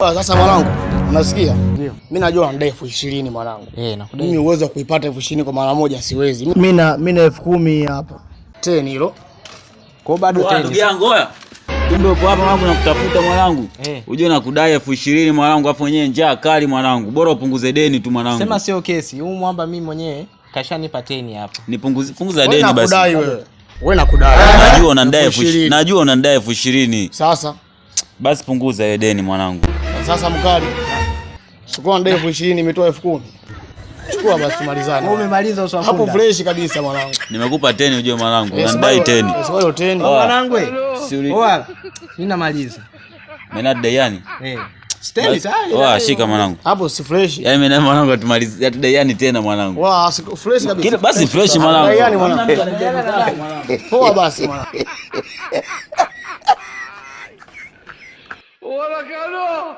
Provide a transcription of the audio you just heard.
Sasa mwanangu, unasikia? Ndio. Mimi najua unadai 20,000 mwanangu. Eh, nakudai. Mimi uwezo wa kuipata 20,000 kwa mara moja siwezi. Mimi na 10,000 hapa. Teni hilo. Kwa bado Ndugu teni. yangu oya. Kumbe uko hapa mwanangu, nakutafuta mwanangu. Eh. Ujue nakudai 20,000 mwanangu, afu wenyewe njaa kali mwanangu. Bora upunguze deni tu mwanangu. Sema sio kesi. Huu mwamba mimi mwenyewe kashanipa teni hapa. Nipunguze, punguza Wewe deni basi. nakudai wewe. Wewe nakudai. Najua unanidai 20,000. Najua unanidai 20,000. Sasa Basi punguza ile deni mwanangu. Sasa mkali. Sikuwa nadai 20,000, nimetoa 10,000. Chukua basi tumalizane. Wewe umemaliza Hapo uswakunda. fresh kabisa mwanangu. Nimekupa teni ujue mwanangu. Eh, Unanidai teni. Sibado teni. Oa. Mwanangu. Oa. Mimi namaliza. Mimi nadai. Eh. Stendi tayari. Oa, shika mwanangu. Hapo si fresh. Yaani mimi na mwanangu atumalize, hatudaiani tena mwanangu. Wa, si fresh kabisa. Kile basi fresh mwanangu. Hatudaiani mwanangu. Poa basi mwanangu. Wala kalo.